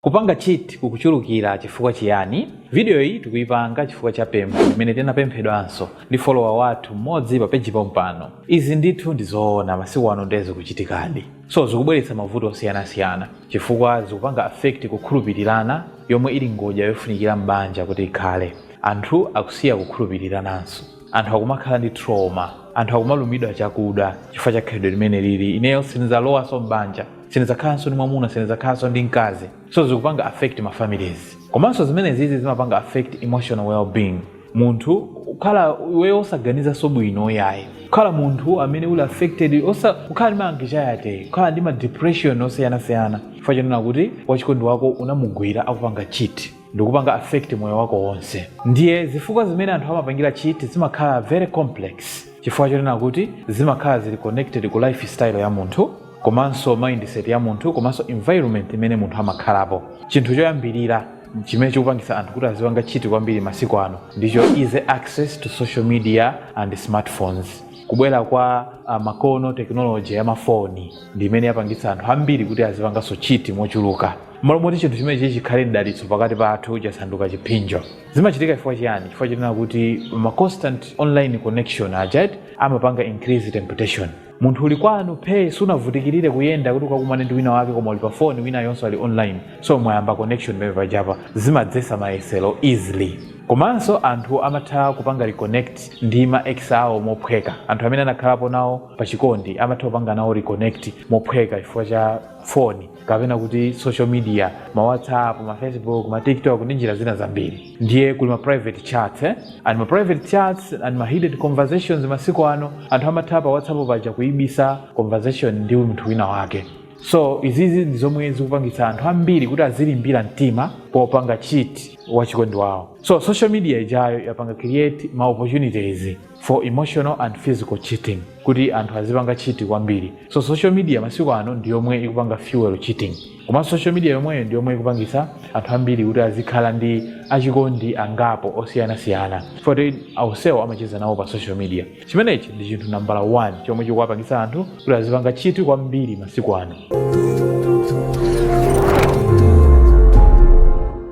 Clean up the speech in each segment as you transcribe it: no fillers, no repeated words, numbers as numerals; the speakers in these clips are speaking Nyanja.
Kupanga cheat kukuchulukira chifukwa chiyani? Video iyi tikuyipanga chifukwa cha pempho limene tinapemphedwanso ndi follower wathu mmodzi pa page pompano. Izi ndithu ndi zoona, masiku ano ndiye zikuchitikadi. So zikubweretsa mavuto osiyanasiyana chifukwa zikupanga affect kukhulupirirana, yomwe ili ngodya yofunikira m'banja kuti ikhale. Anthu akusiya kukhulupirirananso, anthu akumakhala ndi trauma, anthu akumalumidwa chakuda chifukwa cha khalidwe limene lili: "Ineyo sindidzalowanso m'banja, sindidzakhalanso ndi mwamuna, sindidzakhalanso ndi mkazi." So zikupanga affect ma families, komanso zimene zizi zimapanga affect emotional well-being. Munthu kukhala iweyo osaganizanso bwino yayi, kukhala munthu amene uli affected, osa kukhala ndi ma anxiety, kukhala ndi ma depression osiyanasiyana, chifukwa chonena kuti wachikondi wako unamugwira akupanga cheat, ndikupanga affect moyo wako wonse. Ndiye zifukwa zimene anthu amapangira cheat zimakhala very complex, chifukwa chonena kuti zimakhala zili connected ku lifestyle ya munthu, komanso mindset ya munthu, komanso environment imene munthu amakhalapo. Chinthu choyambirira chimene chikupangisa anthu kuti azipanga cheat kwambiri masiku ano ndicho easy access to social media and smartphones. Kubwera kwa makono technology ya mafoni ndi imene yapangitsa anthu ambiri kuti azipanganso cheat mochuluka. Malo moti chinthu chimene chikhale mdalitso pakati pathu, chasanduka chipsinjo. Zimachitika chifukwa chiyani? Chifukwa chonena kuti ma constant online connection aja amapanga increase temptation. Munthu uli kwanu phe, sunavutikirire kuyenda kuti ukakumane ndi wina wake, koma uli pa foni, wina yonso ali online, so mwayamba connection pamene pajapa, zimadzesa mayesero easily. Komanso anthu amatha kupanga reconnect ndi ma ex awo mophweka. Anthu amene anakhalapo nawo pachikondi amatha kupanga nawo reconnect mophweka chifukwa cha foni kapena kuti social media, ma WhatsApp, ma Facebook, ma TikTok ndi njira zina zambiri. Ndiye kuli ma private chats, eh? And ma private chats and ma hidden conversations. Masiku ano anthu amatha pa WhatsApp paja kuyibisa conversation ndi munthu wina wake. So izizi ndi zomwe zikupangitsa anthu ambiri kuti azilimbira mtima popanga cheat wachikondi wawo. So social media ijayo yapanga create ma opportunities for emotional and physical cheating, kuti anthu azipanga cheat kwambiri. So social media masiku ano ndi yomwe ikupanga fuel cheating, komanso social media yomweyo ndi yomwe ikupangitsa anthu ambiri kuti azikhala ndi achikondi angapo osiyanasiyana, poti onsewo amacheza nawo pa social media. Chimenechi ndi chinthu nambala 1 chomwe chikuwapangitsa anthu kuti azipanga cheat kwambiri masiku ano.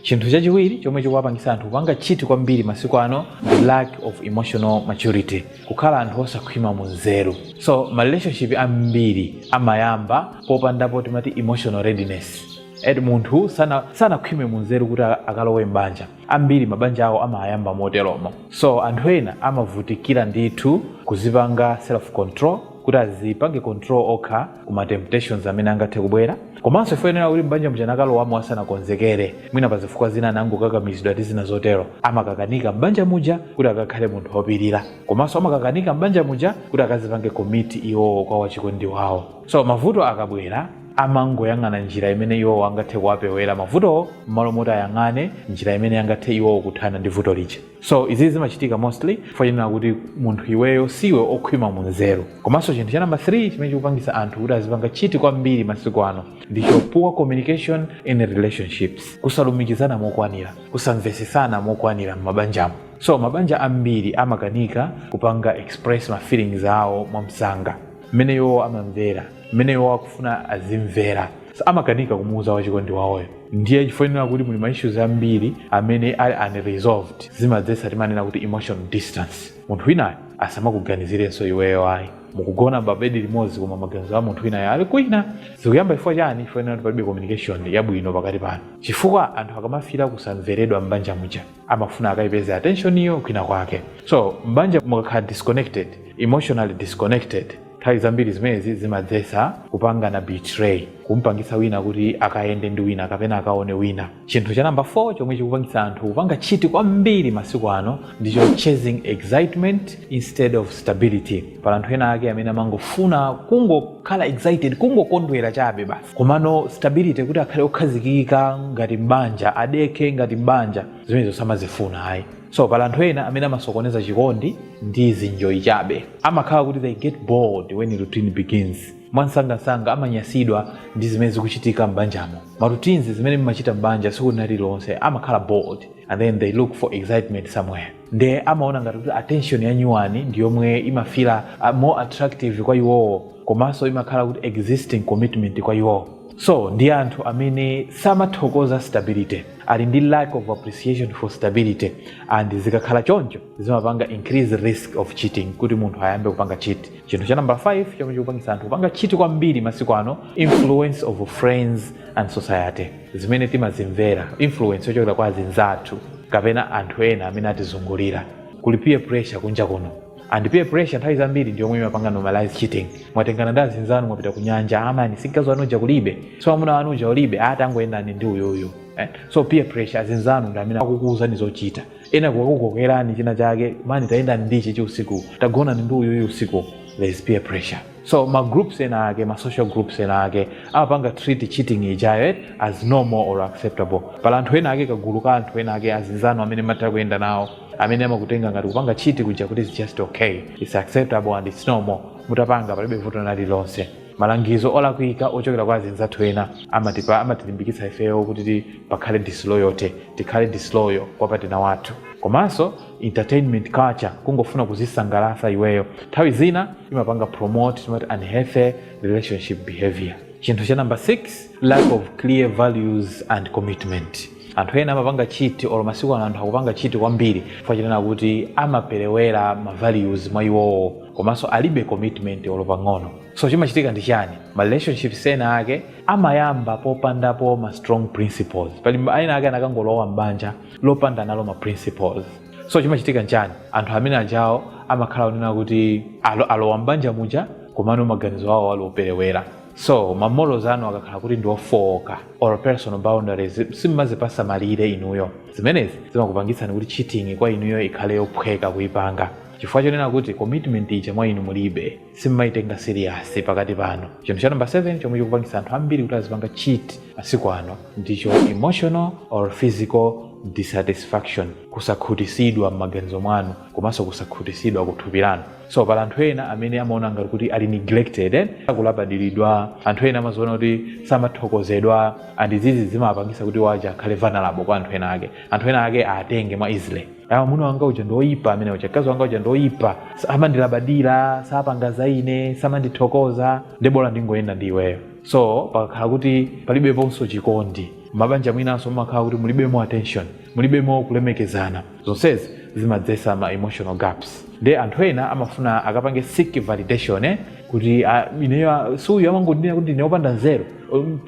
Chinthu chachiwiri chomwe chikuwapangitsa anthu kupanga cheat kwambiri masiku ano ndi lack of emotional maturity, kukhala anthu osakhwima mu nzeru. So ma relationship ambiri amayamba popandapo timati emotional readiness. Ed munthu sanakhwime mu nzeru kuti akalowe m'banja. Ambiri mabanja awo amayamba moteromo. So anthu ena amavutikira ndithu kuzipanga self control, kuti azipange control okha kuma temptations amene angathe kubwera. Komanso ifuyenera kuti mbanja muja nakalowamo asanakonzekere, mwina pa zifukwa zina anangokakamizidwa ndi zina zotero, amakakanika mbanja muja kuti akakhale munthu wopirira, komanso amakakanika mbanja muja kuti akazipange commit iwowo kwa wachikondi wawo. So mavuto akabwera, amangoyang'ana njira imene iwowo angathe kuwapewera mavutowo m'malo moti ayang'ane njira imene angathe iwowo kuthana ndi vuto lija. So izi zimachitika mostly fanena kuti munthu iweyo siwe okhwima mu nzeru. Komanso chinthu cha namba 3 chimene chikupangitsa anthu kuti azipanga cheat kwambiri masiku ano ndicho poor communication in relationships, kusalumikizana mokwanira, kusamvesesana mokwanira m'mabanjamo. So mabanja ambiri amakanika kupanga express ma feelings awo mwamsanga, mmene iwo amamvera, mmene iwo akufuna azimvera. So amakanika kumuuza wachikondi wawoyo. Ndiye chifanira kuti muli ma issues ambiri amene ali unresolved, zimadzetsa timanena kuti emotional distance. Munthu winayo asamakuganizirenso iweyo ayi. Mukugona pa bedi limodzi, koma maganizo a munthu winayo ali kwina. Zikuyamba chifukwa chani? Chifanira kuti palibe communication yabwino pakati panu, chifukwa anthu akamafira kusamveredwa m'banja muja, amafuna akayipeze attention iyo kwina kwake. So m'banja mukakhala disconnected, emotionally disconnected, nthawi zambiri zimenezi zimadzetsa kupangana betray, kumpangitsa wina kuti akayende ndi wina kapena akaone wina. Chinthu cha namba 4 chomwe chikupangitsa anthu kupanga cheat kwambiri masiku ano ndicho chasing excitement instead of stability. Pala anthu ena ake amene amangofuna kungokhala excited, kungokondwera chabe basi, komano stability, kuti akhale okhazikika ngati mbanja, adekhe ngati mbanja, zimenezo samazifuna ayi. So pala anthu ena amene amasokoneza chikondi ndi zinjoyi chabe. Amakhala kuti they get bored when routine begins. Mwansangasanga amanyasidwa ndi zimene zikuchitika m'banjamo, ma routines zimene mmachita m'banja tsiku lililonse. Amakhala bored and then they look for excitement somewhere. Nde amaona ngati kuti attention ya nyuwani ndi yomwe imafila more attractive kwa iwowo, komanso imakhala kuti existing commitment kwa iwowo. So ndi anthu amene samathokoza stability, ali ndi lack of appreciation for stability, and zikakhala choncho zimapanga increase risk of cheating, kuti munthu ayambe kupanga cheat. Chinthu cha number 5 chomwe chikupangisa anthu kupanga cheat kwambiri masiku ano, influence of friends and society. Zimene timazimvera, influence yochokera kwa azinzathu kapena anthu ena amene atizungulira. Kuli peer pressure kunja kuno, and peer pressure nthawi zambiri ndi yomwe imapanga normalize cheating. Mwatengana ndi azinzanu, mwapita ku nyanja, amani si mkazi wanu uja kulibe, so amuna wanu uja ulibe, ati angoyendani ndi uyuyu, eh? So peer pressure, azinzanu ndi amene akukuwuzani zochita, ena kukakukokerani china chake, mani tayendani ndichi chi usiku, tagonani ndi uyuyu usiku. There is peer pressure. So ma groups ena ake, ma social groups ena ake amapanga treat cheating ijayo, as normal or acceptable. Pala anthu ena ake, kagulu ka anthu ena ake, azinzanu amene matha kuyenda nawo, amene amakutenga ngati kupanga cheat kuja kuti it's just okay, it's acceptable and it's normal. Mutapanga palibe vuto lililonse. Malangizo olakwika ochokera kwa azinzathu ena amatilimbikitsa ifeyo kuti pakhale disloyalty, tikhale disloyal kwa partner wathu. Komanso entertainment culture, kungofuna kuzisangalatsa iweyo, nthawi zina imapanga promote timati unhealthy relationship behavior. Chinthu cha number 6, lack of clear values and commitment. Anthu ena amapanga cheat, olo masiku ano anthu akupanga cheat kwambiri chifukwa chinena kuti amaperewera ma values mwa iwowo, komanso alibe commitment olo pang'ono. So chimachitika ndi chani? Ma relationships ena ake amayamba popandapo ma strong principles. Pali ena ake anakangolowa mbanja lopanda nalo ma principles. So chimachitika nchani? Anthu amene ajawo amakhala onena kuti alowa mbanja muja, komano maganizo awo ali operewera. So ma morals anu akakhala kuti ndi ofowoka, or personal boundaries simmazipasa malire inuyo, zimenezi zimakupangitsani kuti cheating kwa inuyo ikhale yophweka kuipanga, chifukwa chonena kuti commitment ija mwa inu mulibe, simmaitenga serious pakati pano. Chinthu cha number 7 chomwe chikupangitsa anthu ambiri kuti azipanga cheat masiku ano ndicho emotional or physical dissatisfaction, kusakhutisidwa m'maganizo mwanu komanso kusakhutisidwa kuthupi lanu. So pala anthu ena amene amaona ngati kuti ali neglected, eh? Akulabadiridwa. Anthu ena amaziona kuti samathokozedwa, and izizi zimapangisa kuti waja akhale vulnerable kwa anthu ena ake, anthu ena ake atenge mwa easily. Awa, mwamuna wanga uja ndoyipa, amene uja mkazi wanga uja ndoyipa, amandilabadira, sapanga za ine, samandithokoza, ndebola ndingoyenda ndi iweyo. So pakakhala kuti palibeponso chikondi mabanja, mwinanso mumakhala kuti mulibemo attention, mulibemo kulemekezana, zonsezi zimadzesa ma emotional gaps. Nde anthu ena amafuna akapange seek validation, eh? Kuti ineyo suyu amangondinena kuti ndine wopanda nzeru.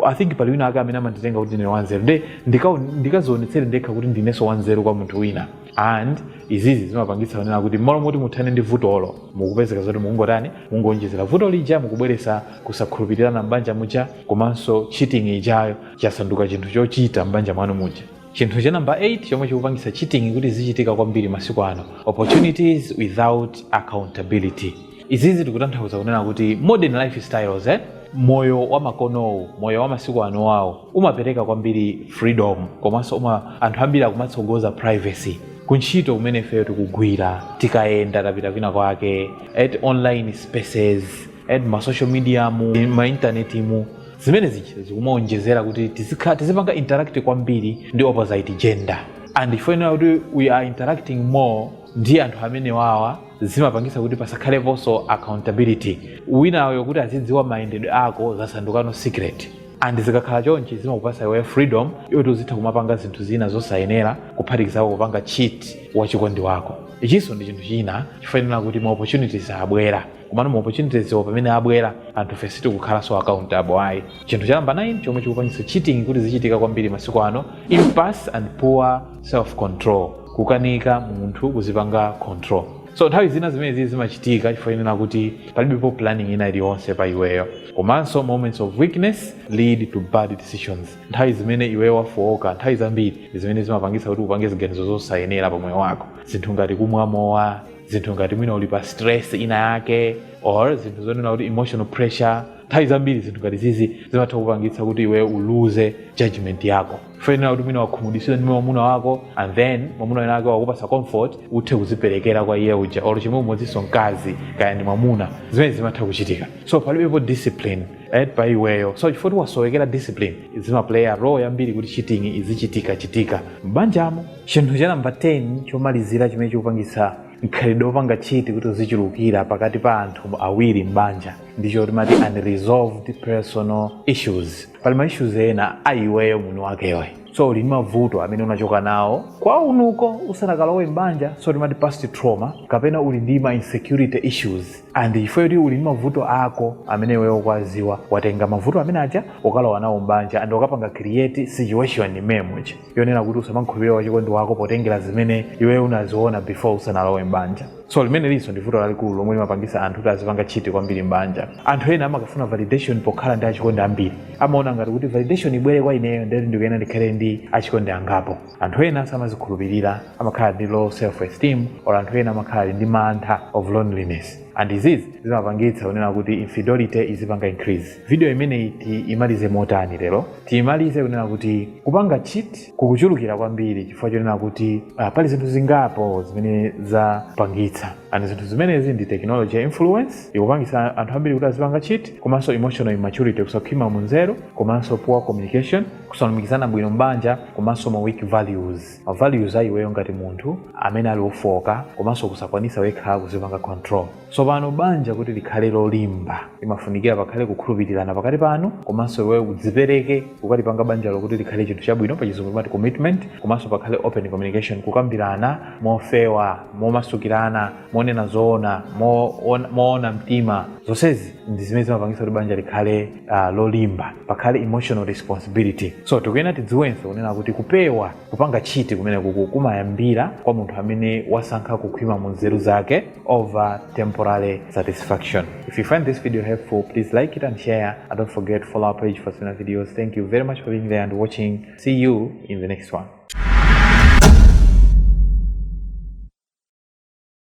I think pali wina ake amene amanditenga kuti ndine wanzeru, nde ndikazionetsere ndekha kuti ndinenso wanzeru kwa munthu wina. And izizi zimapangitsa kunena kuti mmalo moti muthane ndi vutolo, mukupezeka zoti mukungotani? Mungonjezera vuto lija, mukubweresa kusakhulupirirana m'banja muja, komanso cheating ijayo chasanduka chinthu chochita m'banja mwanu muja. Chinthu cha number 8 chomwe chikupangitsa cheating kuti zichitika kwambiri masiku ano, opportunities without accountability. Izizi tikutanthauza kunena kuti modern lifestyles, eh? Moyo wa makonowu, moyo wa masiku ano wawo umapereka kwambiri freedom, komanso anthu ambiri akumatsogoza privacy. Kuntchito kumene ifeyo tikugwira, tikayenda, tapita kwina kwake, at online spaces, at ma social media mu, ma internet mu, zimene zija zikumaonjezera kuti tizipanga interact kwambiri ndi opposite gender. And ifanira kuti we are interacting more ndi anthu amene wawa, zimapangisa kuti pasakhaleponso accountability. Winayo kuti azidziwa mayendedwe ako zasandukano secret, and zikakhala chonchi zimakupasa iweyo freedom yoti uzitha kumapanga zinthu zina zosayenera, kuphatikizapo kupanga cheat wachikondi wako. Ichinso ndi chinthu china chifanira kuti ma opportunities abwera, komano ma opportunities wo pamene abwera, anthu fe sitikukhalanso accountable ayi. Chinthu cha namba 9 chomwe chikupangisa cheating kuti zichitika kwambiri masiku ano, impulse and poor self control, kukanika munthu kuzipanga control. So nthawi zina zimenezi zimachitika chifukwa kuti palibepo planning ina iliyonse pa iweyo, komanso moments of weakness lead to bad decisions. Nthawi zimene iweyo wafowoka, nthawi zambiri ndi zimene zimapangisa kuti upange ziganizo zosayenera pa moyo wako. Zinthu ngati kumwa mowa, zinthu ngati mwina uli pa stress ina yake, or zinthu zonena kuti emotional pressure, nthawi zambiri zinthu ngati zizi zimatha kupangitsa kuti iweyo uluze judgment yako. Fenera kuti mwina wakhumudwitsidwa ndi mwamuna wako, and then mwamuna wina wake wakupasa comfort, uthe kuziperekera kwa iye uja, or chimodzimodzinso mkazi kaya ndi mwamuna, zimene zimatha kuchitika. So palibepo discipline, right, pa iweyo. So chifukwa wasowekera discipline, zimaplaya role yambiri kuti cheating izichitika chitika m'banjamo. Chinthu cha namba 10 chomalizira chimene chikupangitsa mkhalidwe wopanga cheat kuti uzichulukira pakati pa anthu awiri m'banja ndicho timati unresolved personal issues. Pali ma issues ena a iweyo mwini wakewe. So uli ndi mavuto amene unachoka nawo kwa unuko usanakalowe mbanja, so timati past trauma, kapena uli ndi ma insecurity issues, and chifukwa choti uli ndi mavuto ako amene iweyo ukuwaziwa, watenga mavuto amene aja ukalowa nawo mbanja and ukapanga create situation imemuja yonena kuti usamankhulupirira wachikondi wako potengera zimene iweyo unaziona before usanalowe mbanja. So limene linso ndi vuto lalikulu lomwe limapangisa anthu kuti azipanga cheat kwambiri mbanja. Anthu ena amakafuna validation pokhala ndi achikondi ambiri. Amaona ngati kuti validation ibwere kwa ineyo, ndeti ndikuyena ndikhale ndi achikondi angapo. Anthu ena samazikhulupirira, amakhala ndi low self esteem, or anthu ena amakhala ndi mantha of loneliness, and izizi zimapangitsa kunena kuti infidelity izipanga increase. Video imeneyi tiyimalize motani lero? Tiyimalize kunena kuti kupanga cheat kukuchulukira kwambiri chifukwa chonena kuti pali zinthu zingapo zimene zapangitsa, and zinthu zimenezi ndi technology influence ikupangitsa anthu ambiri kuti azipanga cheat, komanso emotional immaturity, kusakhwima munzeru, komanso poor communication, kusalumikizana bwino mbanja, komanso ma weak values, ma values a iweyo ngati munthu amene ali ofoka, komanso kusakwanisa wekha kuzipanga control. So pano banja kuti likhale lolimba imafunikira pakhale kukhulupirirana pakati panu, komanso iweyo udzipereke kukalipanga banjalo kuti likhale chinthu chabwino, pachizungu timati commitment, komanso pakhale open communication, kukambirana mofewa, momasukirana, monena zoona, moona mtima. Zonsezi ndi zimene zimapangisa kuti banja likhale lolimba, pakhale emotional responsibility. So tikuyena tidziwenso kunena kuti kupewa kupanga cheat kumene kuku kumayambira kwa munthu amene wasankha kukhwima mu nzeru zake over temporary satisfaction. If you find this video helpful, please like it and share, and don't forget to follow our page for similar videos. Thank you very much for being there and watching. See you in the next one.